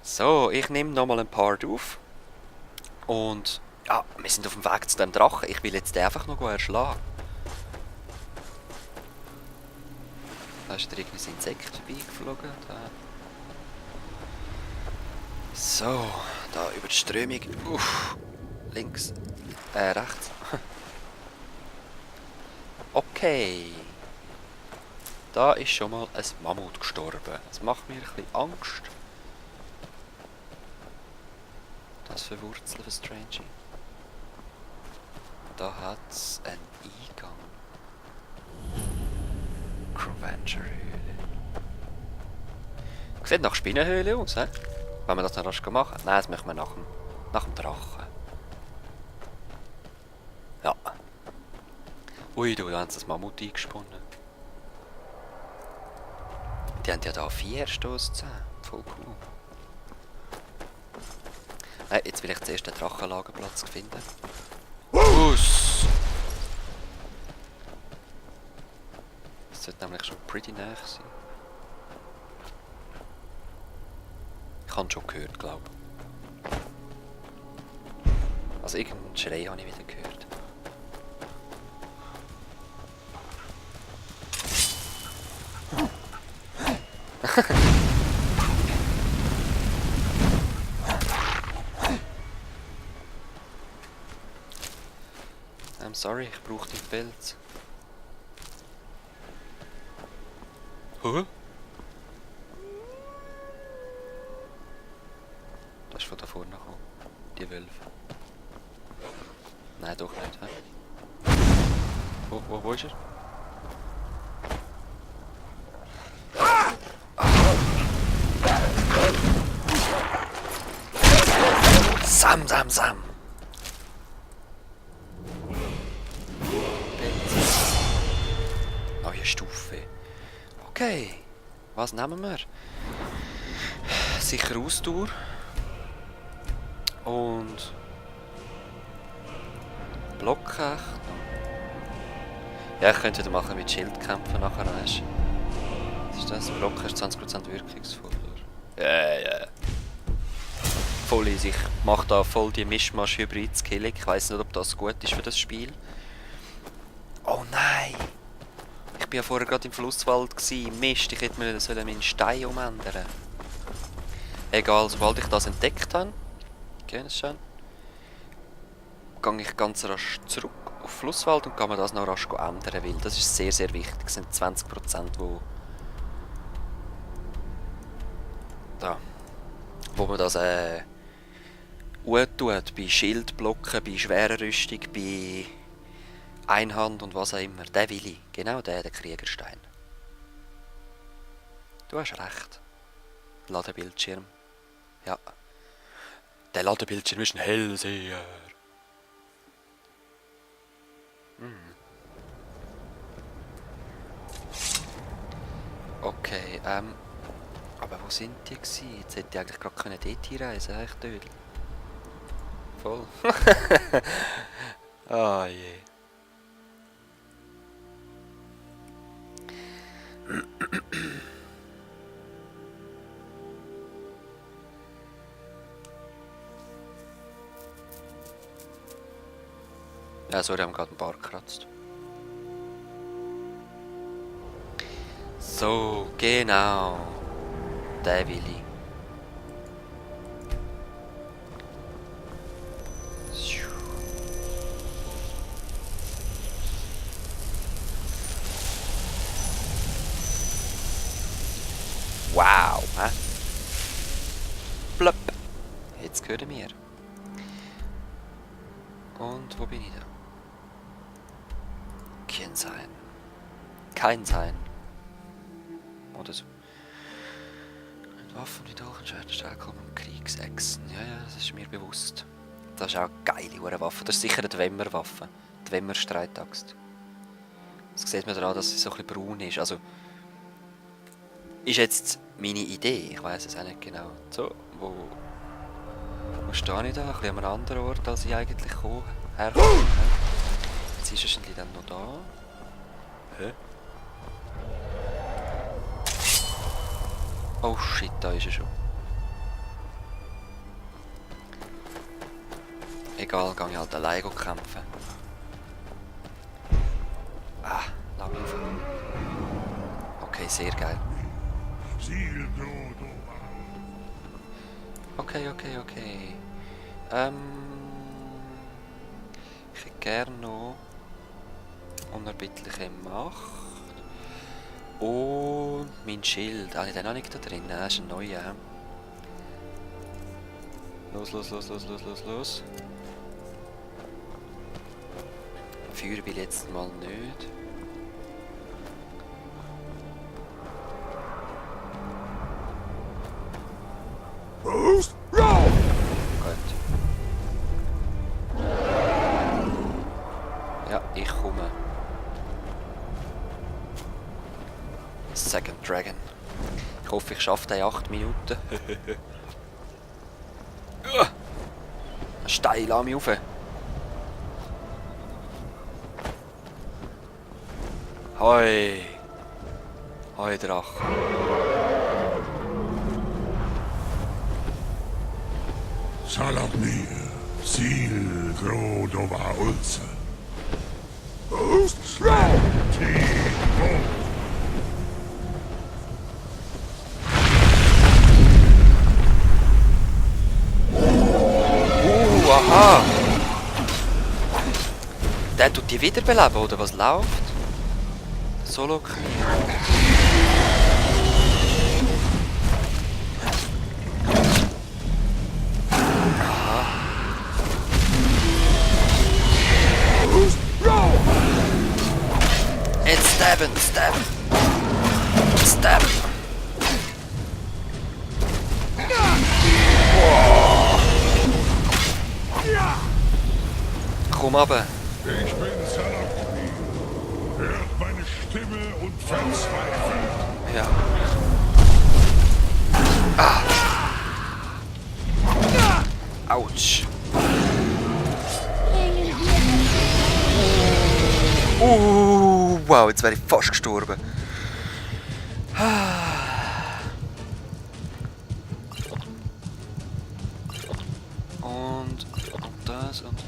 So, ich nehme nochmal ein Part auf. Und ja, wir sind auf dem Weg zu dem Drachen. Ich will jetzt den einfach noch erschlagen. Da ist irgendwie ein Insekt vorbeigeflogen. Da. So, da über die Strömung. Uff, links. Rechts. Okay. Da ist schon mal ein Mammut gestorben. Das macht mir ein bisschen Angst. Das für Wurzeln für Strange. Da hat es einen Eingang. Crovanger-Höhle. Sieht nach Spinnenhöhle aus, he? Wenn wir das noch rasch machen. Nein, das machen wir nach dem Drachen. Ja. Ui, da haben sie das Mammut eingesponnen. Die haben ja da 4 Stoßzähne. Voll cool. Nein, jetzt will ich zuerst den Drachenlagerplatz finden. Uss! Das sollte nämlich schon pretty nah sein. Ich habe ihn schon gehört, glaube ich. Also irgendeinen Schrei habe ich wieder gehört. I'm sorry, ich brauche den Pelz. Huh? Das ist von da vorne gekommen. Die Wölfe. Nein, doch nicht, hä? Wo ist er? Sam! Neue Stufe. Okay. Was nehmen wir? Sicher Ausdauer. Und Blockhecht. Ja, ich könnte wieder machen mit Schild kämpfen nachher, weißt du. Was ist das? Block ist 20% wirkungsvoller. Ja. Voll easy. Ich mache da voll die Mischmasch-Hybrid-Skilling. Ich weiss nicht, ob das gut ist für das Spiel. Oh nein! Ich war ja vorher gerade im Flusswald. Mist, ich hätte mir meinen Stein umändern. Egal, sobald ich das entdeckt habe, kennen es schon, gehe ich ganz rasch zurück auf Flusswald und kann mir das noch rasch ändern, weil das ist sehr, sehr wichtig. Es sind 20%, wo man das tut, bei Schildblocken, bei schwerer Rüstung, bei Einhand und was auch immer. Der will ich. Genau der Kriegerstein. Du hast recht. Ladebildschirm. Ja. Der Ladebildschirm ist ein Hellseher. Okay, aber wo sind die gewesen? Jetzt hätte ich eigentlich gerade dort hinreisen können, echt Dödel. Voll. Ah je. Ja, sorry, haben gerade ein paar gekratzt. So, genau. Der will ich. Wow, hä? Blöpp. Jetzt gehört er mir. Und wo bin ich da? Kein Sein. Kein Sein. Oder so. Waffen wie Dolchenschwert, Stärke und Kriegsechsen. Ja, das ist mir bewusst. Das ist auch eine geile Waffe. Das ist sicher eine Dwemer-Waffe. Dwemer-Streitaxt. Das sieht man daran, dass sie so ein bisschen braun ist. Also, ist jetzt meine Idee. Ich weiß es auch nicht genau. So, wo stehe ich da? Ein bisschen an einem anderen Ort, als ich eigentlich herkomme. Jetzt ist er dann noch da. Hä? Oh shit, da ist er schon. egal, gehe ich halt alleine kämpfen. Ah, lass mich auf. Okay, sehr geil. Okay. Ich hätte gerne noch unerbittliche Macht. Und mein Schild. Habe ich den noch nicht da drin? Nein, das ist ein neuer. Los. Feuer will jetzt mal nicht. Gut. Ja, ich komme. Second Dragon. Ich hoffe, ich schaffe den 8 Minuten. Steil an mich rauf. Hoi. Hoi, Drache. Salaknir, Sil Grodova Ulze. Aha! Der tut die wiederbeleben, oder was läuft? Solo Knie. Aha. Jetzt stabben! Komm runter. Ich bin Salaknir. Hört meine Stimme und verzweifelt. Ja. Ah. Autsch. Wow, jetzt wäre ich fast gestorben. Und das und...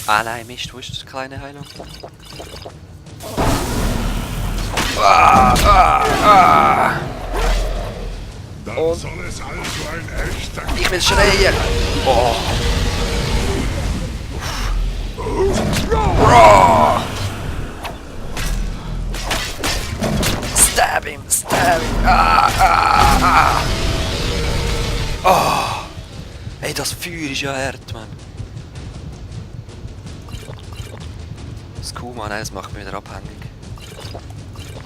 Ah nein, Mist, wo ist das kleine Heilung? Dann soll es also ein echter Ich will schreien! Oh. Stab him! Oh. Ey, das Feuer ist ja hart, Mann. Skooma, nein, das macht mich wieder abhängig.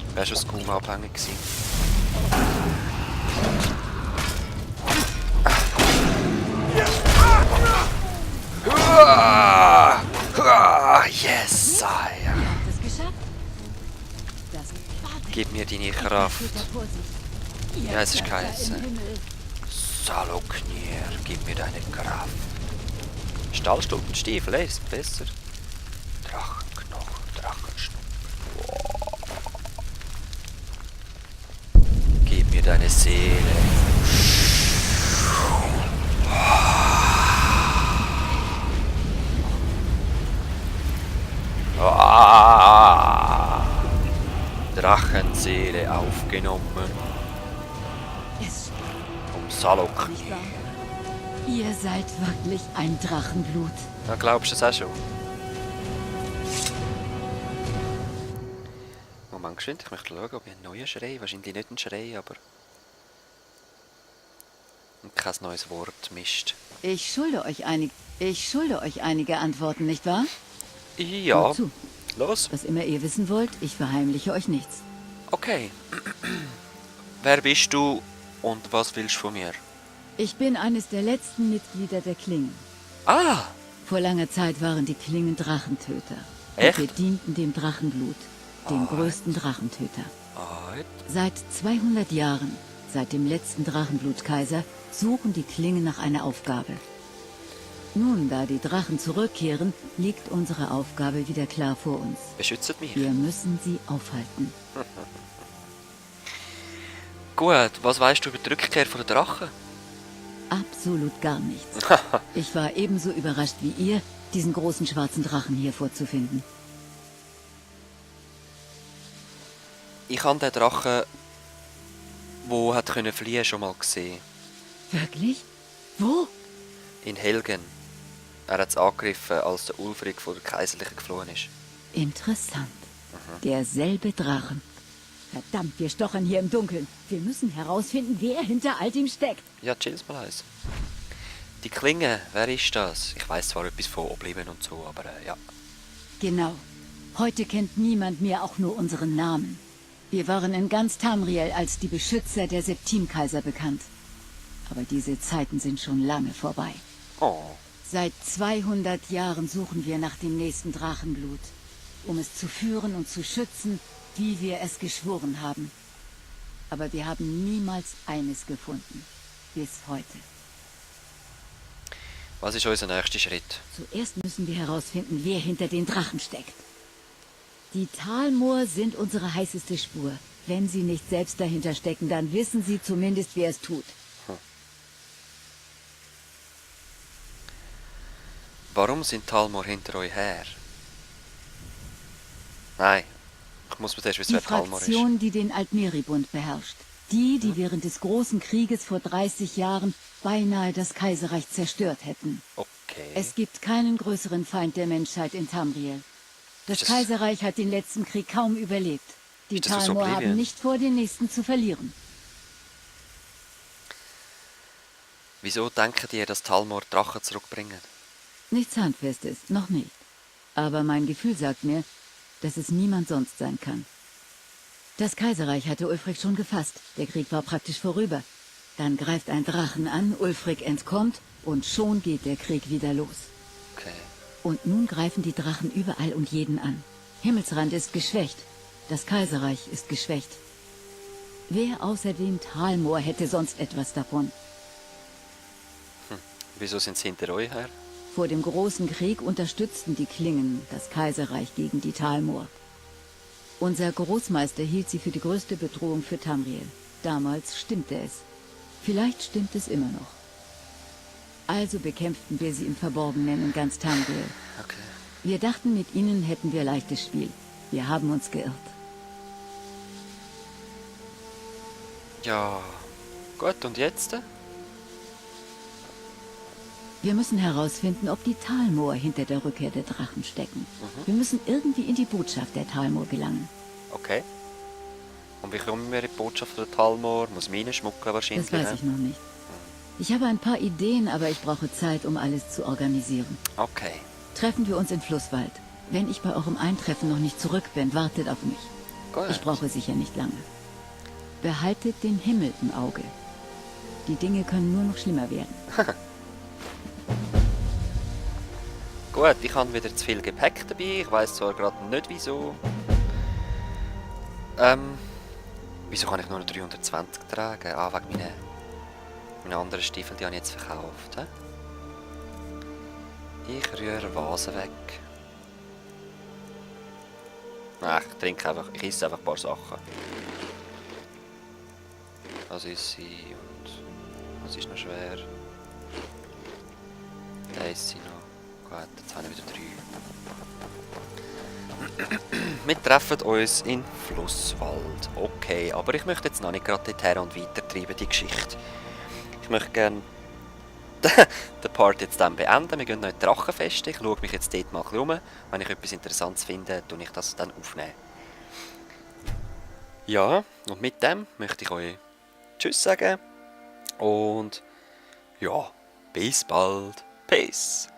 Ich war schon Skooma abhängig gewesen. Yes, Sire! Das geschafft. Gib mir deine Kraft. Ja, es ist geheißen. Salaknir, gib mir deine Kraft. Stahlstulpenstiefel, ey, ist besser. Drachenknochen, Drachenschnuppen. Wow. Gib mir deine Seele. Drachenseele aufgenommen. Es Vom Salaknir. nicht wahr? Ihr seid wirklich ein Drachenblut. Ja, glaubst du es auch schon? Moment, geschwind, ich möchte schauen, ob ich einen neuen Schrei, wahrscheinlich nicht einen Schrei, aber... Und kein neues Wort, Mist. Ich schulde euch einige Antworten, nicht wahr? Ja, Hört zu. los. Was immer ihr wissen wollt, ich verheimliche euch nichts. Okay. Wer bist du und was willst du von mir? Ich bin eines der letzten Mitglieder der Klingen. Ah! Vor langer Zeit waren die Klingen Drachentöter. Echt? Und wir dienten dem Drachenblut, dem größten Drachentöter. Alright. Seit 200 Jahren, seit dem letzten Drachenblutkaiser, suchen die Klingen nach einer Aufgabe. Nun, da die Drachen zurückkehren, liegt unsere Aufgabe wieder klar vor uns. Beschützt mich. Wir müssen sie aufhalten. Gut, was weißt du über die Rückkehr der Drachen? absolut gar nichts. Ich war ebenso überrascht wie ihr, diesen großen schwarzen Drachen hier vorzufinden. Ich habe den Drachen, wo hat können fliehen, schon mal gesehen. Wirklich? Wo? In Helgen. Er hat es angegriffen, als der Ulfric von der Kaiserlichen geflohen ist. Interessant. Derselbe Drachen. Verdammt, wir stochern hier im Dunkeln. Wir müssen herausfinden, wer hinter all dem steckt. Ja, chill's mal eins. Die Klinge, wer ist das? Ich weiß zwar etwas von Oblivion und so, aber ja. Genau. Heute kennt niemand mehr auch nur unseren Namen. Wir waren in ganz Tamriel als die Beschützer der Septimkaiser bekannt. Aber diese Zeiten sind schon lange vorbei. Oh. Seit 200 Jahren suchen wir nach dem nächsten Drachenblut, um es zu führen und zu schützen, wie wir es geschworen haben. Aber wir haben niemals eines gefunden. Bis heute. Was ist unser nächster Schritt? Zuerst müssen wir herausfinden, wer hinter den Drachen steckt. Die Talmoor sind unsere heißeste Spur. Wenn sie nicht selbst dahinter stecken, dann wissen sie zumindest, wer es tut. Warum sind Talmor hinter euch her? Nein, ich muss mir erst wissen, Die wer Talmor ist. Fraktion, die den Altmeribund beherrscht. Die während des großen Krieges vor 30 Jahren beinahe das Kaiserreich zerstört hätten. Okay. Es gibt keinen größeren Feind der Menschheit in Tamriel. Das Ist das- Kaiserreich hat den letzten Krieg kaum überlebt. Die Ist das aus Talmoor Oblivion? haben nicht vor, den nächsten zu verlieren. Wieso denken die, dass Talmor Drachen zurückbringen? Nichts Handfestes, noch nicht. Aber mein Gefühl sagt mir, dass es niemand sonst sein kann. Das Kaiserreich hatte Ulfric schon gefasst. Der Krieg war praktisch vorüber. Dann greift ein Drachen an, Ulfric entkommt und schon geht der Krieg wieder los. Okay. Und nun greifen die Drachen überall und jeden an. Himmelsrand ist geschwächt. Das Kaiserreich ist geschwächt. Wer außerdem Talmoor hätte sonst etwas davon? Wieso sind sie hinter euch her? Vor dem großen Krieg unterstützten die Klingen das Kaiserreich gegen die Talmoor. Unser Großmeister hielt sie für die größte Bedrohung für Tamriel. Damals stimmte es. Vielleicht stimmt es immer noch. Also bekämpften wir sie im Verborgenen in ganz Tamriel. Okay. Wir dachten, mit ihnen hätten wir leichtes Spiel. Wir haben uns geirrt. Ja, gut, und jetzt? Wir müssen herausfinden, ob die Talmoor hinter der Rückkehr der Drachen stecken. Wir müssen irgendwie in die Botschaft der Talmoor gelangen. Okay. Und wie kommen wir in die Botschaft der Talmor? Muss Minen schmuggeln wahrscheinlich? Das weiß ich noch nicht. Ich habe ein paar Ideen, aber ich brauche Zeit, um alles zu organisieren. Okay. Treffen wir uns in Flusswald. Wenn ich bei eurem Eintreffen noch nicht zurück bin, wartet auf mich. Gut. Ich brauche sicher nicht lange. Behaltet den Himmel im Auge. Die Dinge können nur noch schlimmer werden. Gut, ich habe wieder zu viel Gepäck dabei. Ich weiß zwar gerade nicht wieso. Wieso kann ich nur noch 320 tragen? Ah, wegen meine anderen Stiefel, die habe ich jetzt verkauft. He? Ich rühre Vasen weg. Nein, ich esse einfach ein paar Sachen. Was ist sie und was ist noch schwer? Da ist sie noch. Gut, jetzt haben wir wieder 3. Wir treffen uns in Flusswald. Okay, aber ich möchte jetzt noch nicht gerade dorthin und weitertreiben, die Geschichte. Ich möchte gerne den Part jetzt dann beenden. Wir gehen noch in die Drachenfeste. Ich schaue mich jetzt dort mal ein bisschen rum. Wenn ich etwas Interessantes finde, tue ich das dann aufnehmen. Ja, und mit dem möchte ich euch Tschüss sagen. Und ja, bis bald. Peace.